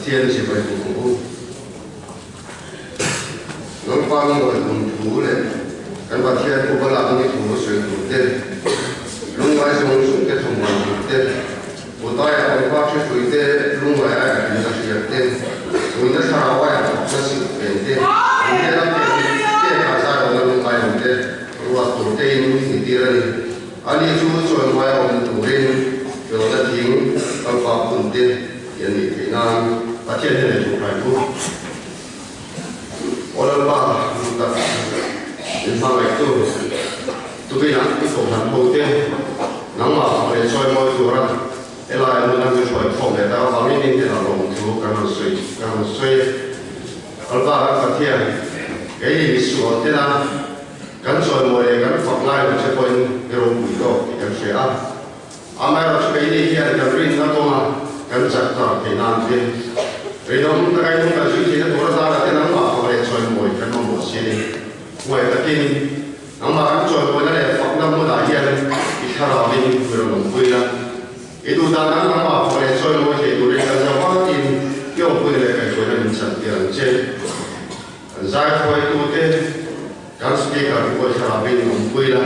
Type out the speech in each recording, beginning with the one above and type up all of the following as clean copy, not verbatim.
Pathian chibai buk ang u. Naupang ngawi kum thu leh kan Pathian upa lakni thu sawi tur te, lungngai zawng zawng te thawmhuan tur te, Putaia pangpa hrehrui te, lungngai aia hlimna hriat te, tuina thlarau aia thawkna silh pen te, an hnena pek a zaiawmna lungngai awm te ruat tur tein ni tir a ni. Ani chu chawimawi a awmna turin felna thing kalpa phun te tih a nih theih nan Pathian hian ei tur hai u. Aw Lalpa, duh tak min hmangaihtu, tukinah i kohhran ho te nangmah fak leh chawimawi tura helai hmun a min hruai khawm leh tak avangin in hnenah lawmthu kan rawn sawi kan rawn sawi e. Lalpa kan Pathian, kei ni misual tena kan chawimawi leh kan fak lai lo che pawhin i ropui tawk tih kan hria a. Amaherawhchu keini hian kan rinna kawnga kan chak tar theih nan te, rinawm taka inhung kan zui theihna tur azara te nangmah fak leh chawimawi kan mamawh si a ni. Hmuai takin nangmah kan chawimawina leh fakna hmunah hian i thlarauin mi rawn awmpui la, i duhdan ang nangmah fak leh chawimawi thei turin kan zau vatin i awmpuina leh kaihhruaina min chantir ang che. Kan zaithuaitute, kan Speaker pawh i thlarauin awmpui la.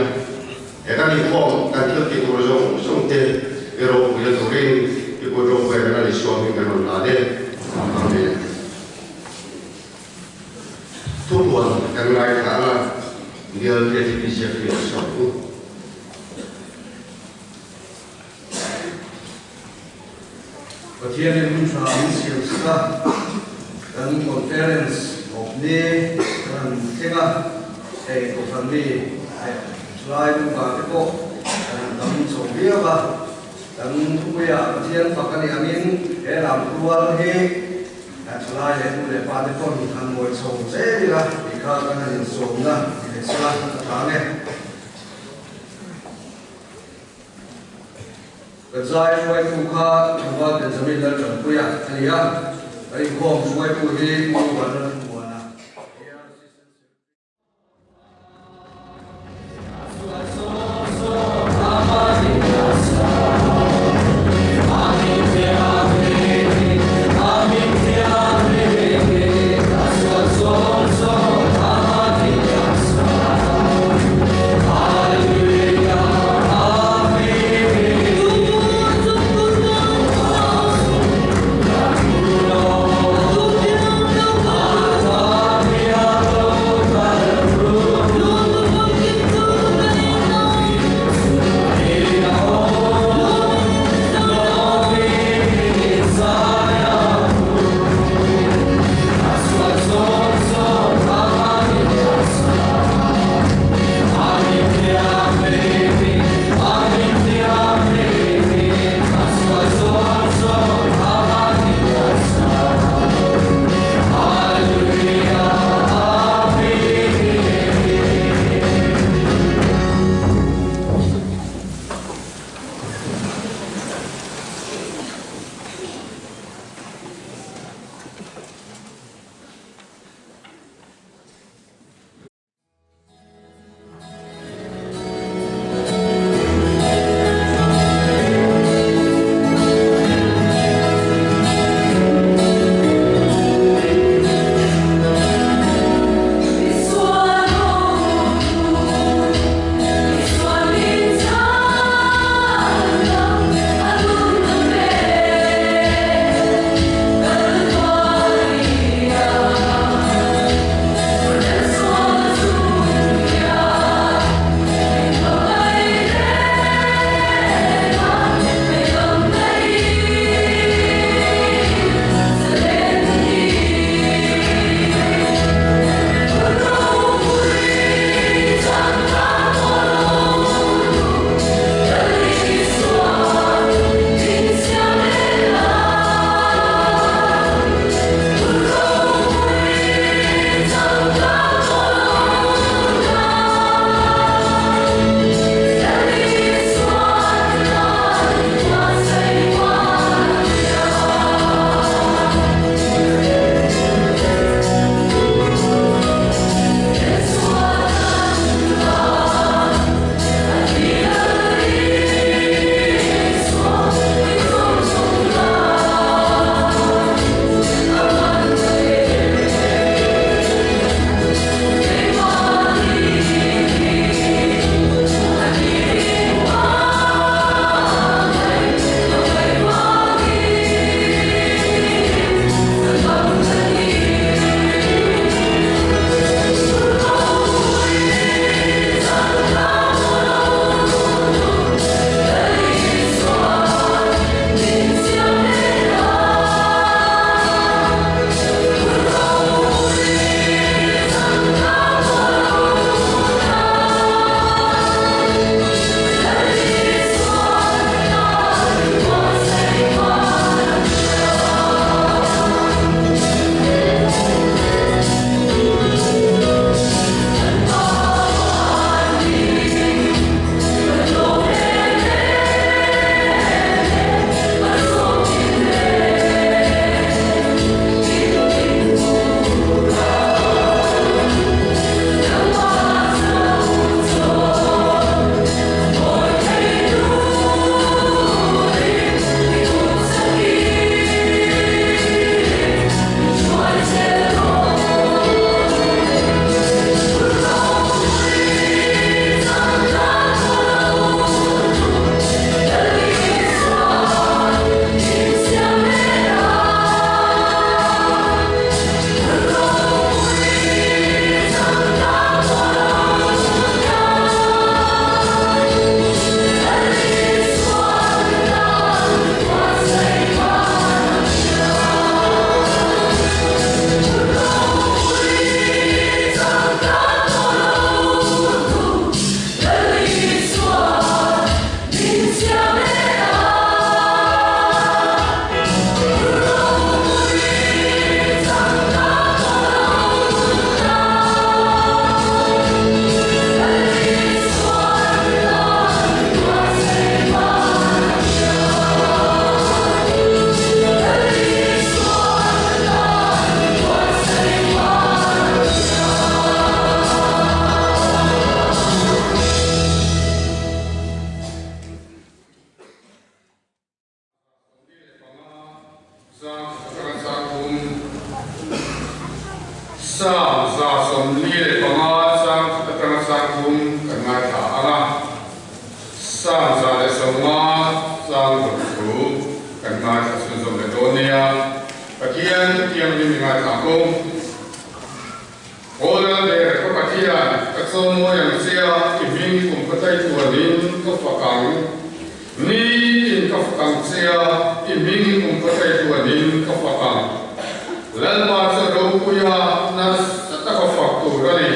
He kan inkhawm kan thil tih tur zawng zawng te i ropuina turin i kut ropui kan a Isua hming kan rawn hlan e. Amen. Thupuan kan ngaithla ang a, Bial KTP ziak hi a sawi u. Pathianin hun tha min siam sak a, kan conference awpni kan han thleng a, hei Kohhran mi leh thalai nungvang te pawh kan han tam chho viau a, kan thupuiah Pathian fak a nih angin he lam rual hi thalai leh nu leh pa te pawn han ngawi chho zel ila tih kha kan han insawmna ni leh sela a tha ang e. Ka zai hruaitu kha Tlangval Benjamin Laltanpuia a ni a, ka inkhawm hruaitu hi Pu Vanlalthlamuana AR Assistant Secretary. Sang atanga sang thum, Psalm 145 sang khat atanga sang thum kan ngaithla ang a, Psalm 150 sang ruk thu kan ngaithla chhunzawm leh dawn nia. Pathian thianghlim i ngaithla ang u. Aw Lalber, ka Pathian, ka chaw mawi ang che a, i hming kum ka tlai tuanin ka fak ang. Nitin ka fak ang che a, i hming kum ka tlai tuanin ka fak ang. Lalpa chu a ropui a, nasa taka fak tur a ni.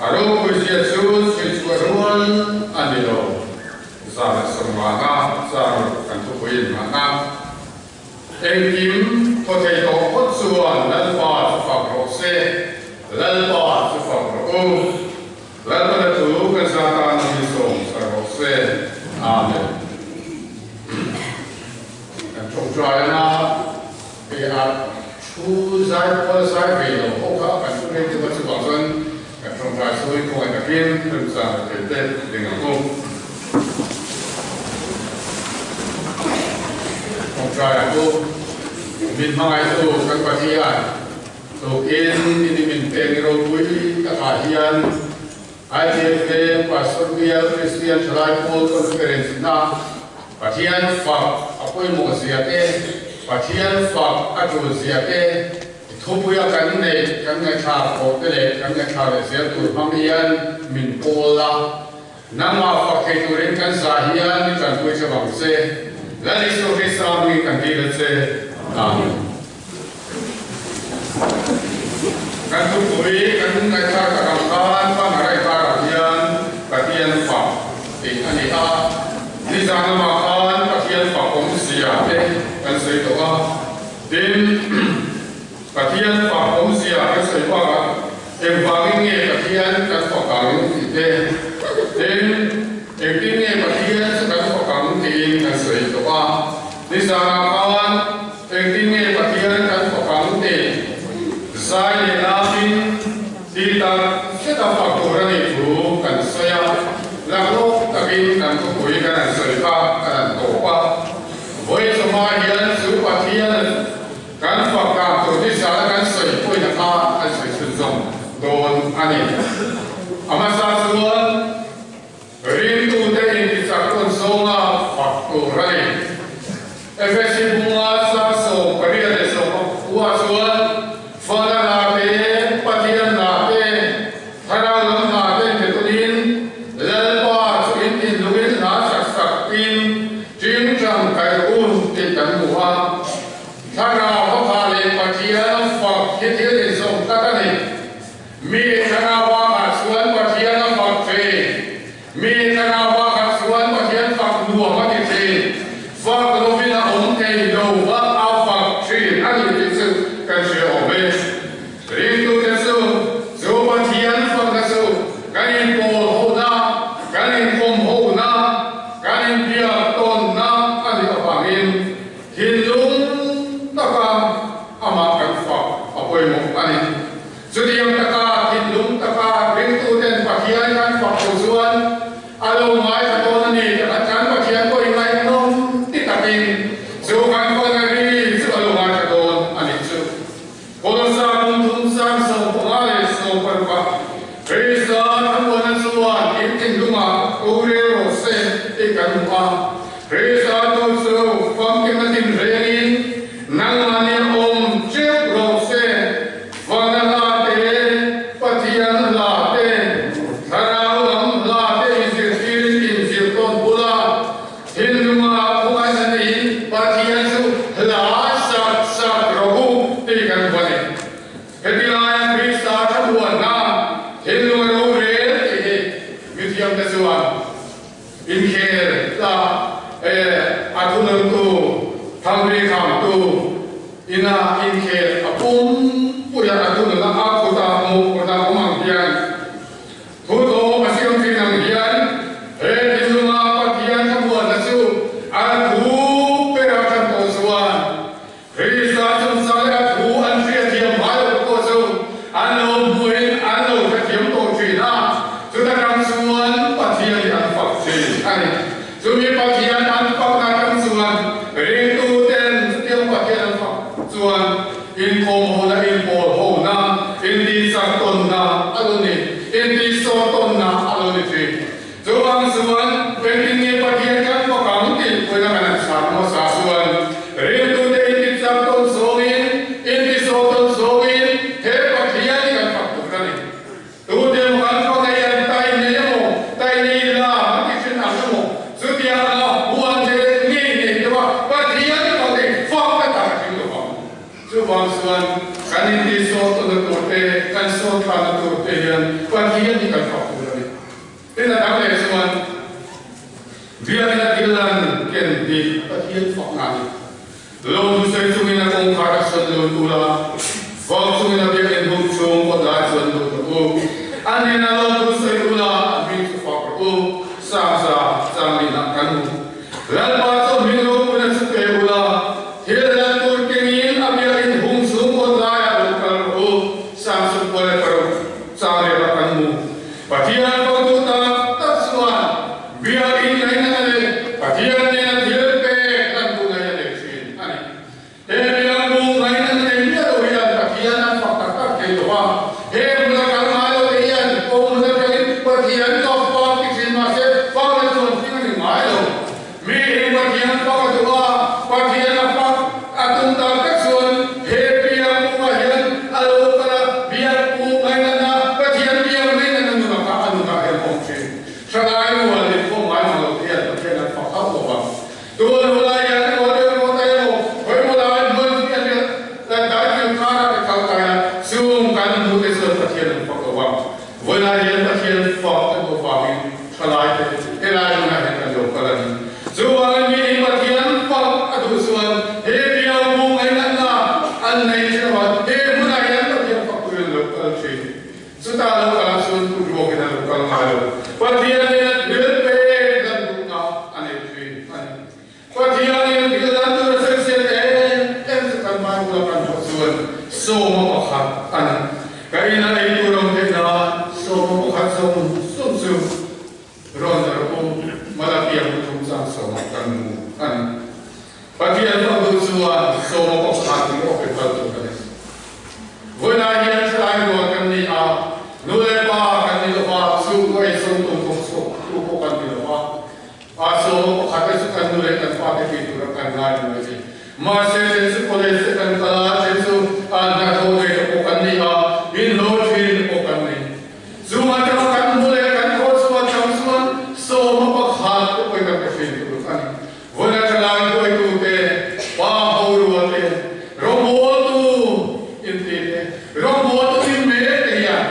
A ropui zia chu chhuichhuah rual a ni lo. 150 chang kan thupui inngahna. Engkim thaw thei tawh phawt chuan Lalpa chu fak rawh se, Lalpa chu fak rawh u. Lalpana chu kan za tan mi sawm sar rawh se. Amen. Kan tawngtai anga hei a thu zai pawl zai ve lo ho kha kan thu reng deuh a, chuvang chuan kan tawngtai sawi khawngaih takin remchang la thei te ding ang u. Tawngtai ang u. Min hmangaihtu kan Pathian tukin in i min peng i ropui takah hian ITFA Pastor Bial Kristian Thalai Pawl Conference na Pathian fak a pawimawh zia te, Pathian fak a tul zia te, thupuia kan neih kan ngaihthlak tawh te leh kan ngaihthlak leh zel tur hmang hian min pawl a. Nangmah fak thei turin kan zah hian min tanpui che vang che. Lal Isua Krista hmingin kan dil a che. Amen. Kan thupui kan ngaihthlak tak ang khan Pangarai karah hian Pathian fak tih a ni a. Nizan lamah khan Pathian fak awmzia te kan sawi tawh a. Tin, Pathian fak awmzia kan sawi bakah engvangin nge Pathian kan fak ang tih te, tin, engtin nge Pathian chu kan fak ang tiin kan sawi tawh a. Nizanah khan engtin nge Pathian kan fak ang tih zai leh lamin ti tak zeta fak tur a nih thu kan sawi a, laklawk takin kan thupui kan han sawi kha kan han tawp a. Vawi chawhma hian chu Pathian kan fak dan tur nizana kan sawi pawhin kha kan sawi chhunzawm dawn a ni. A hmasa chuan ringtute intichak tawn zawnga fak tur a ni. Efesi bunga sang 18 leh 19 chuan Fana hna te, Pathian hna te, Thlarau lam hna te inpe tawnin Lalpa chu in thinlungin hla sak sakin tingtang kai rawh u tih kan hmu a. Thlarau a phah leh Pathian a fak hi thil inzawm tlat a ni. Mi thlarau bakah chuan Pathian a fak thin. Mi thlarau bakah chuan Pathian fak nuam a ti thin. Fak lovin a awm thei lo va, a fak thin a ni tih chu kan hria awm e. Ringtute chu chu Pathian fakna chu kan inpawl hona, kan inkawm hona, kan inbiak tawnna a nih avangin thinlung taka amah kan fak a pawimawh a ni. Chutiang taka thinlung taka ringtuten Pathian kan fak lo chuan a lo ngaithla dawn a ni tih kan Pathian pawh i ngaihnawm ti takin chu kan fakna ri chu a lo ngaithla dawn a nih chu. Kolosa kum thum sang 15 leh 16 ah Krista thlamuana chuan in thinlungah rorel rawh se tih kan hmu a. Krista tu chu famkimna tinrengin nangmahni awm teuh rawh se. Vana hla te, Pathian hla te, Thlarau lam hla te inzirtirin inzir tawn bula thinlunga khawngaihna neiin Pathian chu hla sak sak rawh u tih kan hmu a ni. Heti laia Krista thlamuanna thinlunga rorel tih hi mithiamte chuan inkhel tla a thununtu Thangri. Chuvang chuan kan intihsawtna tur te, kan sawthlahna tur te hian Pathian hi kan fak tur a ni. Tin a dang leh chuan Biakina thil lan ken hi Pathian fakna a ni. Lo thusawi chungin a kawngkhar a sawn lo tur a, vau chungin a biakinn huk chhung kawt lai chuan lut rawh u. A hnenah lo thusawi ula, a hming chu fak rawh u. Sangza changlinah kan hmu. Lalpa chu a hming ropuina chu pe ula, thil lan tur kengin a biakinn hung chhung kawt laiah lo kal rawh u. Samson kual le paruk changlehah kan hmu. Pathian fangtu tak tak chuan Biakinn ngaihna leh Pathian nena thil pek lan duh ngaih a nei thin a ni. He biak bu ngaihna nei miah lo hian Pathian an fak tak tak thei lo a, he hmuna kal ngai lo te hian aw hmun atangin Pathian chu a fak ti thin mahse fakna chuan thing a ni ngai lo. Mi in Pathian fak a duh a, Pathian a fak a tum tak tak chuan he biak bukah hian a lo kal a, biak bu ngaihna Pathian biak ngaihna nunah kha a nunah hian a awm thin. Thalai rual leh khawm ngai mang lo hian Pathian an fak hauh lo vang. Tun hun lai hian emaw deuh emaw tai emaw hawi maw lai hmun hi a hriat lan dai thil kara te kal kai a, chung kan hmu te chuan Pathian an fak lo vang. Vawiinah hian Pathian fak kan duh vangin thalai te helai hunah hian kan lo kal a ni. Chuvangin mi hi Pathian fak a duh chuan he bial bung ngainatna an nei thin avang he hmunah hian Pathian fak turin an lo kal thin. Chutah lo kal chuan kut ruakin a lo kal ngai lo. Pathianin a thil pek dan duhna a nei thin a ni. Pathianin thil dan tur a sawisel em em chu kan Bible a kan hmuh chuan sawma pakhat a ni. Ka ina ei tur awm theih nan sawma pakhat zawng zawng chu rawn darh u, Malakia hmu chung chang sawmah kan hmu a ni. Pathian fak duh chuan sawma pakhat hi awk i phal tur a ni. Vawiinah hian thalai rual kan ni a, nu leh pa kan ni lo va, chhungkaw ei zawng tum kawng chhuak tu pawh kan ni lo va, a sawma pakhat te chu kan nu leh kan pa te tih tura kan ngai lo a ni. Mahse then chu college te kan kal a, then chu hnathawh nei te pawh kan ni a, inhlawh thin te pawh kan ni. Chu atanga kan hmu leh kan thaw chhuah chang chuan sawma pakhat te pawhin kan pe thin tur a ni. Vawiin thalai hruaitute, pa horuate, rawngbawltu intite, rawngbawltu in mek te hian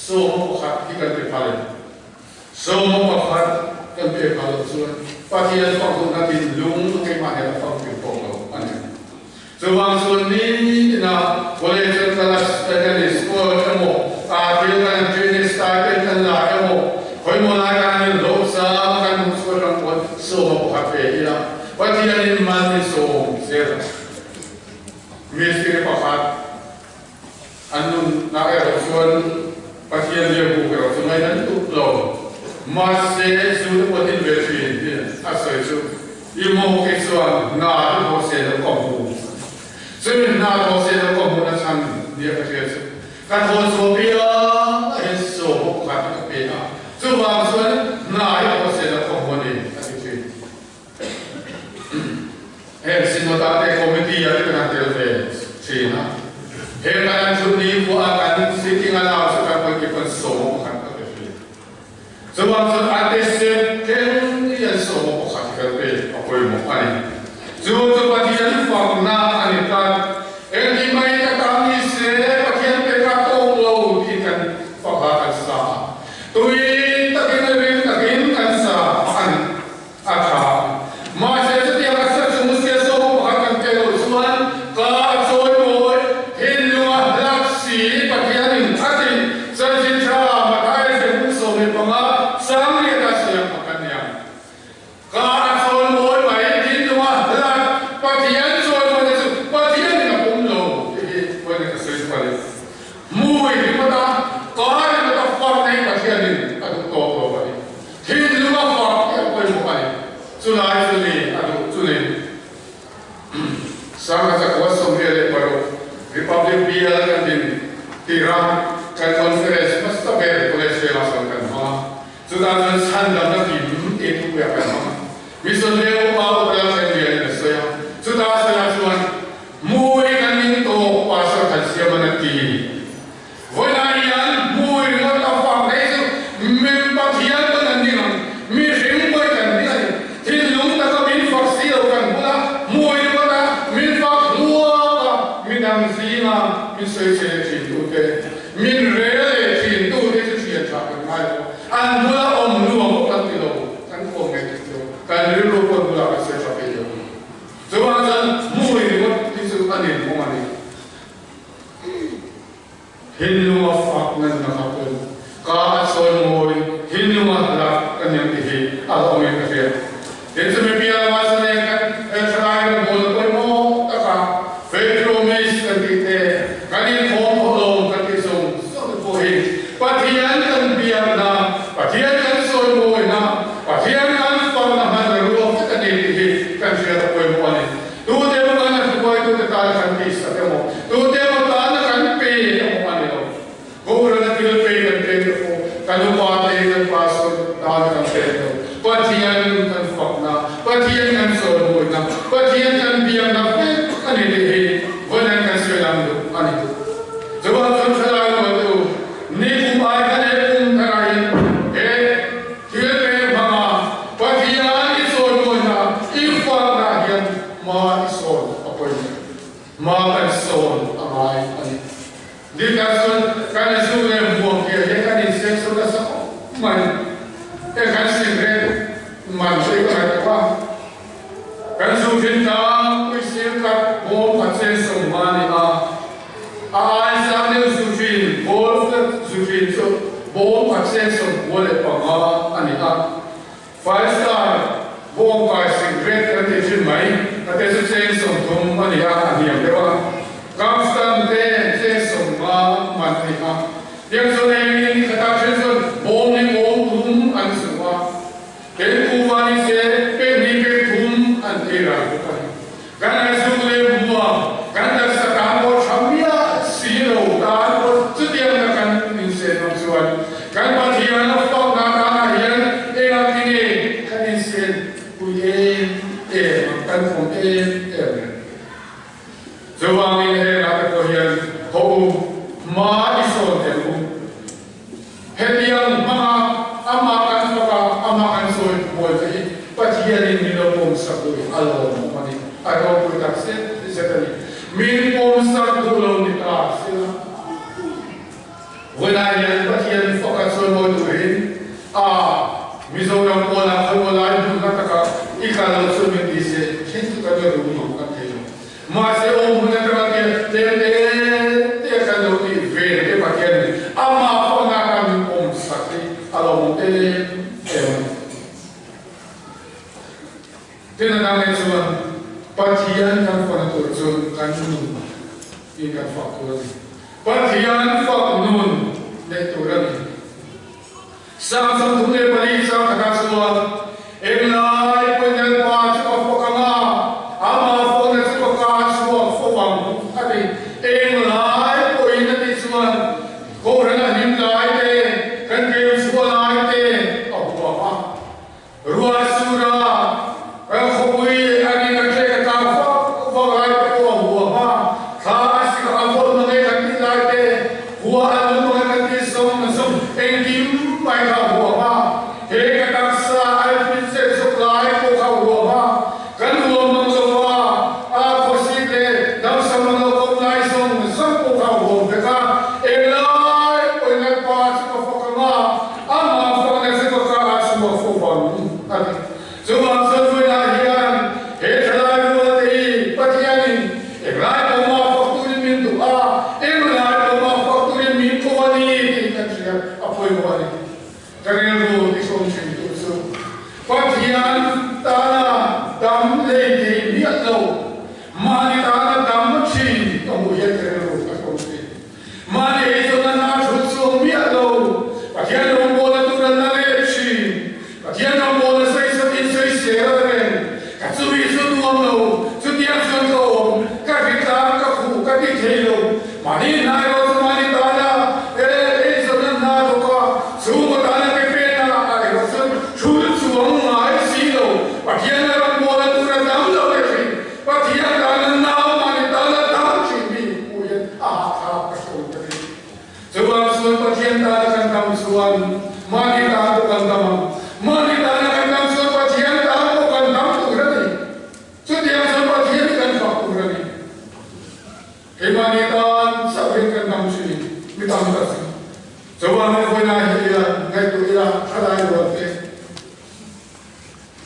sawma pakhat hi kan pe phal em? Sawma pakhat kan pe phal loh chuan Pathian fak duhna thinlung keimah hian a famkim tawk lo a ni. Chuvang chuan nitina college an kal a, secondary school emaw, thil kan training stipend kan la emaw, khawimaw lai kan in hlawh sang kan hmuh chhuah ram pawn sawma pakhat ve ila Pathianin man min sawm zel a. Mistiri pakhat an nunnak erawh chuan Pathian biakbuk erawh chu ngaih an tuk lo. Mahse, zu te pawh tin ve thin tih a sawi chu i maw kei chuan hna te pawh se lo ka hmu. Chumi hna pawh se lo ka hmuhna chhan nia ka hria chu ka thawn chhuah piang a hian sawma pakhat hi ka pe a, chuvang chuan hna hi pawh se lo ka hmu a ni a ti thin. Heng Synod-ah te committee-ah te kan han tel ve thin a. Heng kan han thut ni khua a kan sitting allowance a kan hawi te pawn sawma pakhat ka pe thin. Chuvang chuan a te sep thleng hi an sawma pakhat hi kan pe a pawimawh a ni. Chu chu Pathian fakna a ni tlat. Engti mai ka tan ni se Pathian pe ka tawk lo tih kan faka kan sa a. Tui takin leh ring takin kan sa a ni. A tha. Mahse chutiang a sa chung sia sawm pakhat kan pe loh chuan ka a chawi mawi thinlunga hlak si Pathianin a ti chanchin tha Mathaia ziahmuk 15 Sangriata siam a kan nia. Ka a chawi mawi mai thinlunga hlak Pathian chawi mawi te chu Pathianin a pum lo tih hi vawiin ka sawi chu a ni. Hmui ringawta ka ringawta fak nei Pathianin a duh tawk lo a ni. Thinlung a fak hi a pawimawh a ni. Chulai chu ni a duh chu ni. Sangha Chakua 26 Republic bial kan din tira kan conference hmasa ber college velah chuan kan hmang a. Chutah chuan chhandamna kim tih thupuiah kan hmang a. Mission veng upa Upa Lalthenlian in a sawi a. Chutah a sawiah chuan Hmui kan ning tawk Pastor Thansiaman a ti. Vawiinah hian hmui ringawt a fak daih chu mi Pathian pawn an ning ang, mihring pawi kan ning a ni. Thinlung taka min fak si lo kan hmun a, hmui ringawt a min fak hluak a, midang. a pawimawh a ni. Tute emaw tana hruaitute tana kan tihsak emaw, tute emaw tana kan pe emaw a ni lo. Kohhran a thil pe kan pek te pawh kan upa te, kan pastor tana kan pek lo. Pathian kan fakna, Pathian kan chawlhmawina, Pathian kan biakna vek a ni tih hi vawiin kan sawi lang duh a ni. Chuvang chuan thalai rualtu ni kum ai kha leh kum thar aiin he thil pek hmanga Pathian i chawlhmawina, i fakna hian hma i sawn a pawimawh. Hma kan sawn a ngai a ni. Dikah chuan kan zu leh hmuam piah hian kan insem sawn nasa khawp mai. Heng kan cigarette man chu i ka ngaihtuah a, kan zu thin tlangpui sir khat bawm khat chen sawm hma a ni a, a ai sang deuh zu thin ball flat zu thin chu bawm khat chen 95 a ni a. Five Star bawm kai cigarette kan tih thin mai, a te chu cheng 30 a ni a, a hniam deuh a. Kamstan te cheng 50 man a ni a. Tiang chuan engin ni khatah then chuan bawm hi bawm thum an chu a, then kuhva ni se pek hnih pek thum an ei ral bawk a ni. Kan aizuk leh hmuam, kan taksa tan pawh tha miah si lo tan pawh chutiang na kan insen ang chuan kan Pathian a fakna tanah hian engah ti nge kan insen pui em em ang, kan awm em em reng. Chuvangin hengah te pawh hian haw u, hma i sawn tel u. Hetiang hmanga amah kan fak a, amah kan sawi buai te hi Pathianin min lo pawmsak duh hi a lawmawm a ni. A ropui tak zet zet a ni. Min pawmsak duh lo ni ta sila. Vawiinah hian Pathian fak a sawi mawi turin a Mizoram pawlah khawi lai hmun hla takah i kal lo chu min ti se then chu kan la rum ang kan thei lo. Mahse aw hmun atanga tia tlem te te a kan lo tih ve te Pathianin amah fakna kha min awm sak hi a lo awm em em a ni. Tin a dang leh chuan Pathian kan fakna tur chu kan nun in kan fak tur a ni. Pathian fak nun neih tur a ni. Sang 34 chang khatah chuan, Englai pawhin Lalpa chu ka fak ang a, amah fakna chu ka ka chhuak fo ang, a ti. Englai pawhin a tih chuan, Kohhran a hlim lai te, kan keu chhuah lai te a huam a. Ruah sur a, kan khawpui a ring a tlek a tlang vak vak lai te pawh a huam a, thla a sik a, a vawt mang e kan tih lai te, khua a lum mang e kan tih zawng zawng engkim mai kha a huam a, he ka taksa a in chet zawk lai pawh kha a huam a, kan huam mang lo a, a khawsik leh damsa mang lo kawp lai zawng zawng pawh kha a huam vek a, englai pawhin Lalpa chu ka fak ang a, Amah fakna chu ka kah a chhuak fo vang a ni. Chuvang chuan vawiinah hian he thalai rualte hi Pathianin englai pawh mah fak turin min duh a, englai pawh mah fak turin min ko a ni tih kan hria a pawimawh a ni. Ka rilru tihrawm thin tu chu Pathian tana dam lei thei miah lo, mahni tana dam thin ka hmuh hian ka rilru ka hrawm thin. Mahni ei chuan a hna thut chuang miah lo. Pathian rawngbawlna tur an la let thin. Pathian rawngbawlna sawi satin sawi sel a reng. Ka chumi chu nuam lo. Chutiang chuan ka awm. Ka hritlang, ka khuh, ka ti thei lo. Mahni hna erawh chu mahni tana ei zawn a hna thawk a, chhungkaw tana ke pen a erawh chuan thul chuang ngai si lo. Pathian a rawngbawlna tur a dam lo leh thin. Pathian tana nau mahni tana dam thin mi hmuh hian a hahthlak ka hrawn ta thin. Chuvang chuan Pathian tana kan dam chuan mahni tan pawh kan dam ang. Mahni tana kan dam chuan Pathian tan pawh kan dam tur a ni. Chutiang chuan Pathian hi kan fak tur a ni. Keimahni tan chauh hian kan dam thin, mi tam tak chu. Chuvangin vawiinah hian ngaihtuah ila thalai rual te.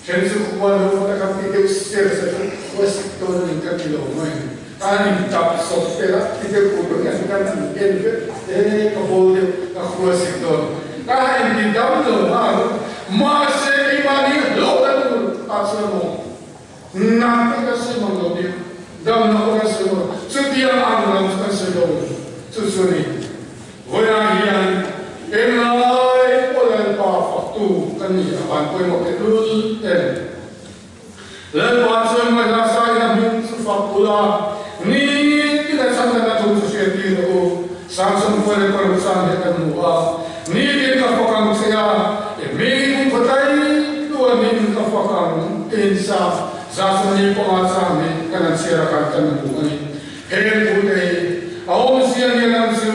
Then chu khua lo va ka ti deuh ser ser chu khua sik dawn a ni ka ti lo mai. An in tap sawp tel a ti deuh tur hi an kan an en vek e ka bawl deuh ka khua sik dawn. Ka in ti dam lo nghal mahse keimahni hlawh na tur ah chuan maw nat te ka sawi mang lo nia dam na pawh ka sawi mang lo chutiang ang lam chu kan sawi lo chu chu a ni. Vawiinah hian englai pawh Lalpa faktu ka ni a van pawimawh tehlul em? Lalpa chuan vawiinah. ula, ni tin a chhandamna thu chu hriattir rawh u. Samson 26 chang hi kan hmu a, Ni tin ka fak ang che a, i hming i kum khawtlai tuanin ka fak ang tiin Sam 145 chang hi kan han chhiar a khan kan hmu a ni. Heng thute hi a awmzia nia lam chu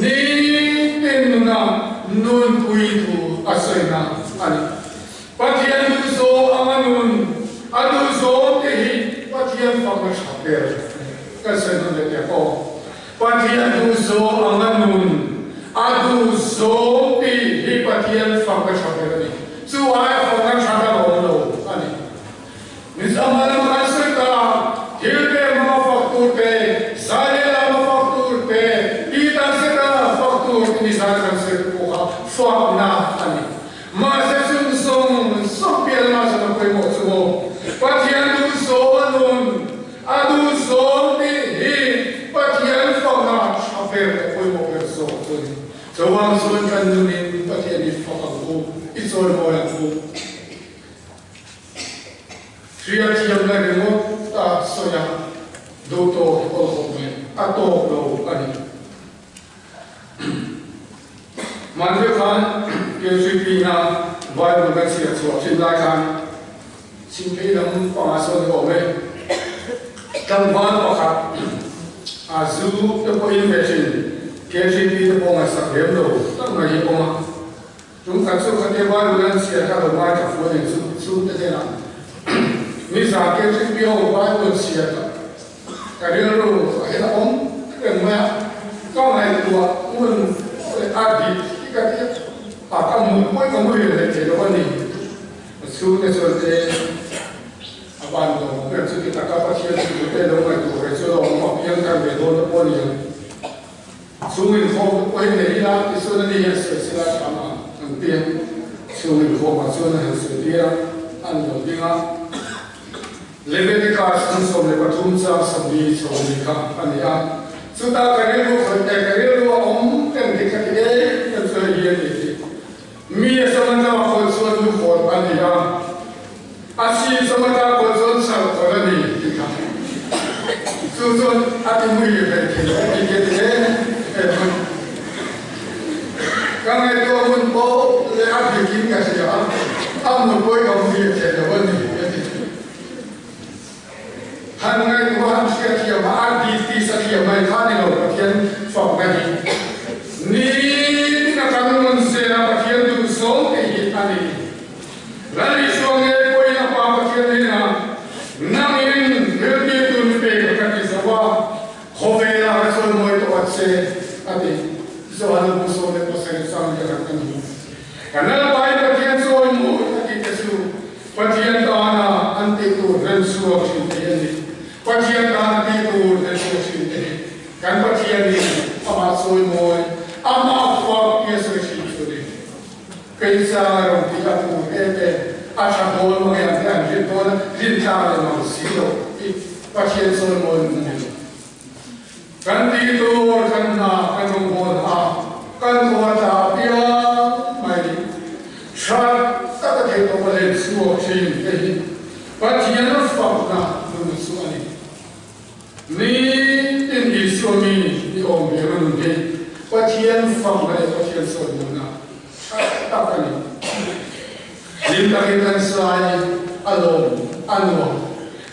ni tin nuna nunpui thu a sawina a ni. Pathian duhzawm anga nun a duhzawm te hi Pathian fakna tha ber a ni. Kan sawi hman leh teh aw. Pathian duhzawm anga nun a duhzawm tih hi Pathian fakna tha ber a ni. Chu aia fakna tha kan awm lo a ni. Mizoram lama kan sawi ta, thil pek hmanga fak tur te, zai leh lama fak tur te, tih tak zeta fak tur ti nizan kan sawi te pawh kha fakna a ni. Mahse chung zawng zawng piah lamah chuan a pawimawh chu maw? Pathian duhzawm a nun, a duhzawm tih hi Pathian fakna tha ber leh pawimawh ber zawk chu a ni. Chuvang chuan kan nunin Pathian i fak ang u, i chawimawi ang u. Hriathiamna ringawt a sawi a, duh tawk awlhawm leh a tawk lo a ni. Hmanlai khan KGP na Bible kan chhiar chhuah thin lai khan chhimphei lam pangah sawn i awm e. Tlangval pakhat a zu te pawhin ve thin KGP te pawh ngaihsak lem lo tak mai hi a awm a. Tum khat chu khatia Bible an chhiar kha lo ngaithla fuh a ni chu chhungte hnenah Ni za KGP ho Bible chhiar kha ka rilru ah hian a awm reng mai a, ka ngaihtuah ngun leh a dik hi ka ti a, ka mut pawhin ka muhil hlei thei lo a ni. Chhungte chuan te a ban lo ber chu ti taka Pathian thu te lo ngaihtuah ve chu a lo awm a, piang thar ve dawn te pawh a ni ang. Chhung inkhawm te pawh hi nei ila tichuan ani hian sawi sela tha mah ang an ti a. Chhung inkhawmah chuan a han sawi tir a, an lo ding a. Leviticus 13 chang 40 chho ni kha a ni a. Chutah ka rilru khawih leh ka rilru a awm reng hi ka ti em em chu hei hi a ni tih. Mi a samata khawih chuan lu khawt a ni a, a si samata khawih chuan chal khawt a ni tih kha. Chu chuan a ti mui ve thei lo a ni ka ti em em a. Ka ngaihtuah hun pawh leh a bikin ka hria a, a mut pawhin ka muhil thei lo a ni ka ti. Han ngaihtuah han hriatthiam a, a dik tih sathiam mai kha ni lo Pathian fakna hi nitin a kan nun zel a, Pathian duh zawng tih hi a ni. Lal Isua ngei pawhin a Pa Pathian hnenah, Nangin hrilhtirtu ni pek ka ti zo a, khawvelah ka chawimawi tawh a che, a ti. Johan bu 17 chang hian kan hmu. Kan Lalpa in Pathian chawimawi a tih te chu Pathian tana an tih tur rem chhuak thin te hi a ni. Pathian tana tih tur rem chhuak thin te hi kan Pathianin amah chawimawi, amah fak tia sawi thin chu a ni. Keisa rawn tih a phur em em, a tha dawn mange ang te an rin dawn a, rin tlak leh mang si lo hi Pathian chawimawi nun a ni lo. Kan tih tur kan hna kan rawngbâwl a, kan khaw a tla piang mai. Tha taka theih tawp a len chhuak thin te hi Pathian fakna nun chu a ni. Nitin Isua mi i awm ve nun hi Pathian fakna leh Pathian sawimawnna tha tak a ni. Hlim takin kan sai a lawm a nuam.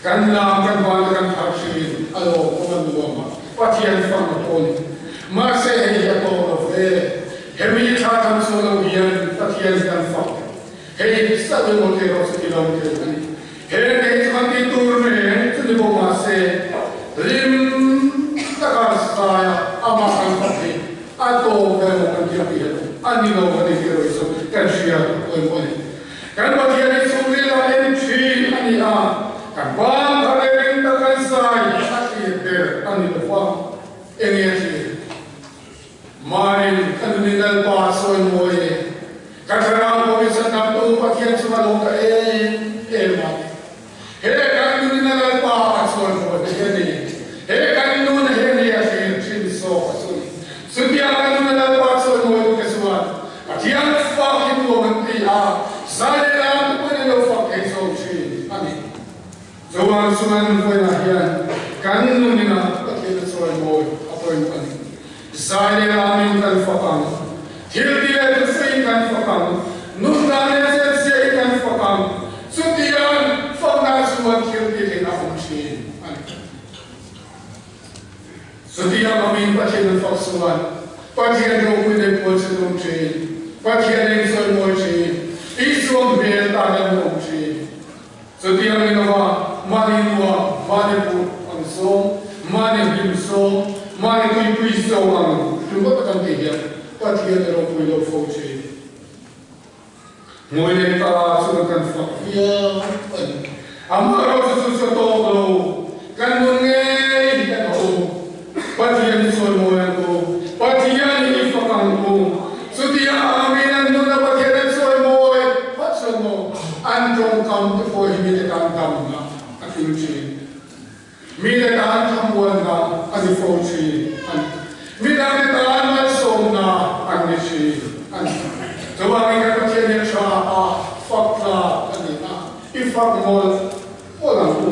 Kan lam kan van te kan thar thin a lawm awm a nuam a, Pathian fakna pawh a ni. Mahse hei hi a tawk lo ve. Hemi thla tham chu lo hian Pathian hi kan fak. Hei sat emaw te erawh chu ti lo thei a ni. He nei chu kan tih tur reng chu ni bawk mahse hlim taka saia amah kan fak hi a tawk emaw kan tih a ti hian a ni lo a ni tih erawh hi chu kan hria pawimawh a ni. Kan Pathian hi chhungril ah en thin a ni a, kan ban thar leh ring tak kan sai a thlir ber a ni lo va, enge a thlir? Marin ka nunin Lalpa sawi mawi e, ka thlarau pawhin Satnamtu Pathian chunga lo ka em em a. He kan nunin a Lalpa a chawi mawi te hi a ni. He chuan vawiinah hian kan nunina Pathian a chawimawi a pawimawh a ni. Zai leh lamin kan fak ang, thil ti leh thusawiin kan fak ang, nunna leh chetziain kan fak ang, chutiang fakna chuan thil ti theihna a awm thin a ni. Chutiang awmin Pathian an fak chuan Pathian ropui leh puan chu an awm thin, Pathian eng chawimawi thin, Isua hmel tan an awm thin. Chutiang ni lova mahni nuam, mahni put ang sawm, mahni hlim sawm, mahni tuipui sawm ang ringawt a kan tih hian Pathian a ropui lo fo thin. Hmui leh ta chuan kan fak viau a ni. Amaherawhchu chu chu a tawk lo, kan nun ngei hi kan a um. Pathian chawimawi ang u, Pathian hi i fak ang u. Chutia Amin an nun a Pathian an chawimawi phawt chuan maw an tawngkam te pawh hi mite tan damna a tling thin. Mite tan thlamuanna a ni fo thin a ni. Midangte tan malsawmna an ni thin a ni. Chuvangin kan Pathian hian tha a fak tlak a ni a, i fak mawlh mawlh ang u.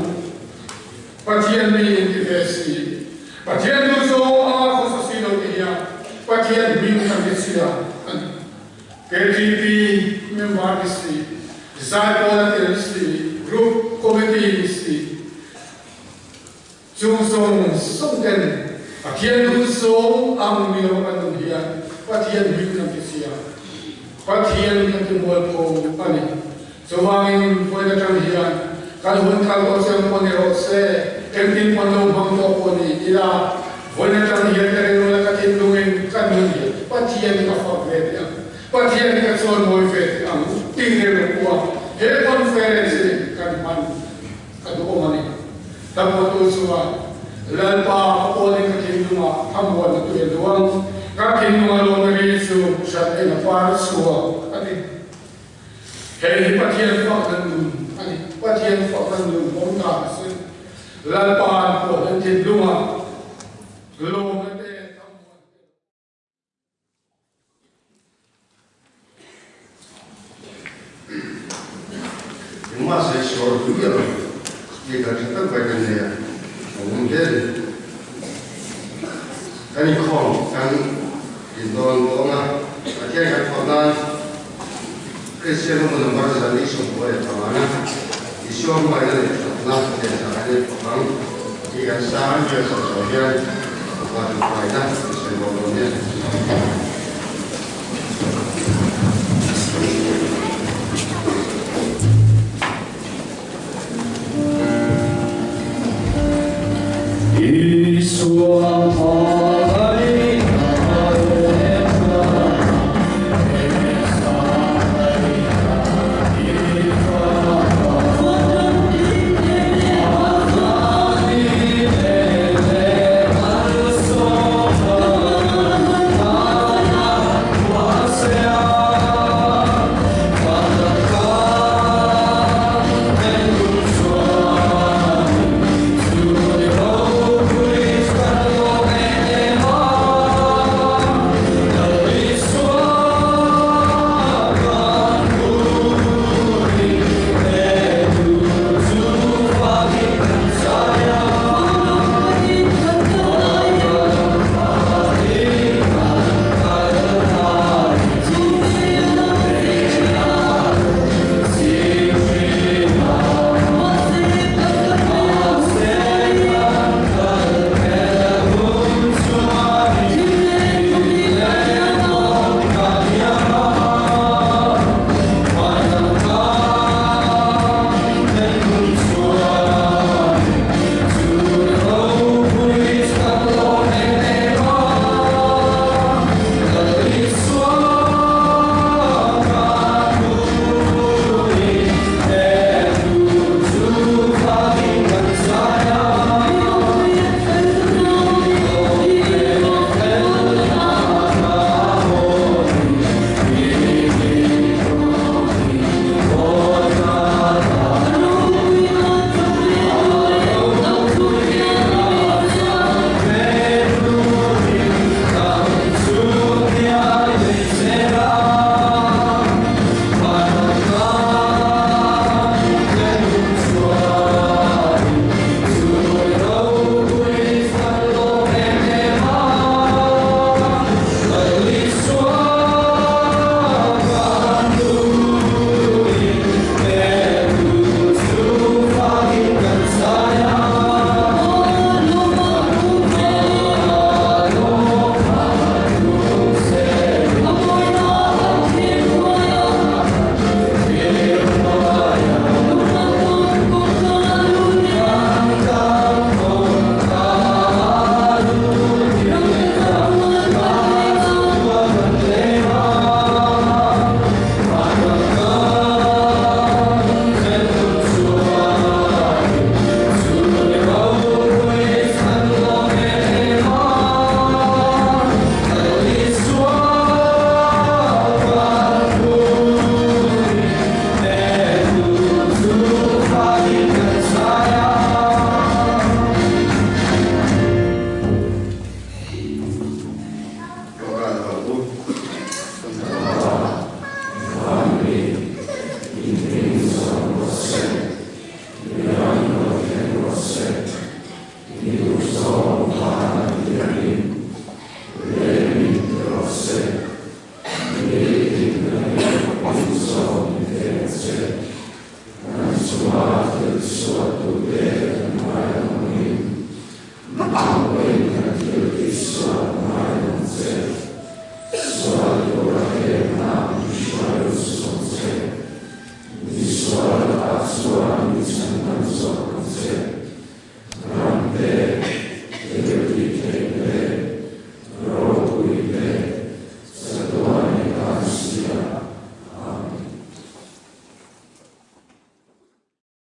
Pathian mi in ti ve si. Pathian duh zawng anga khawsa si lo ti hian Pathian hming kan ti chhia a ni. KTP member ni si, Zaipawl a tel si, Group Committee ni si, chung zawng zawng ten Pathian duh zawng ang ni lo kan nun hian Pathian hming kan ti chhia. Pathian kan ti mualpho a ni. Chuvangin vawiin atang hian kan hun kal tawh chiang pawh ni rawh se, engtin pawn lo hmang tawh pawh ni ila, vawiin atang hian ka rilru leh ka thinlungin ka nun hi Pathian hi ka fak ve teh ang, Pathian hi ka chawimawi ve teh ang tih rilru pawha he conference hi kan hman ka duhawm a ni. Hla phuahtu chuan, Lalpa ka pawlin ka thinlungah thlamuan a tuih a duang, ka thinlunga lawm ri chu hrat eng a par chhuak a ti. Hei hi Pathian fakna nun a ni. Pathian fakna nun awm dan a si. Lalpa an pawh an thinlung a, lawmna te thlamuan te. Engmah sawi sual hlui a lo. Speaker tha tak mai kan nei a, a awm hle a ni. Kan inkhawm kan indawn dawn a, Pathian kan fak nan Kristian ho number 145 Isua hmangaihna leh thatna leh zahna in fak ang tih kan sang hian sak zawh hian upa duhfaina kan sawi bawk dawn nia. Isua.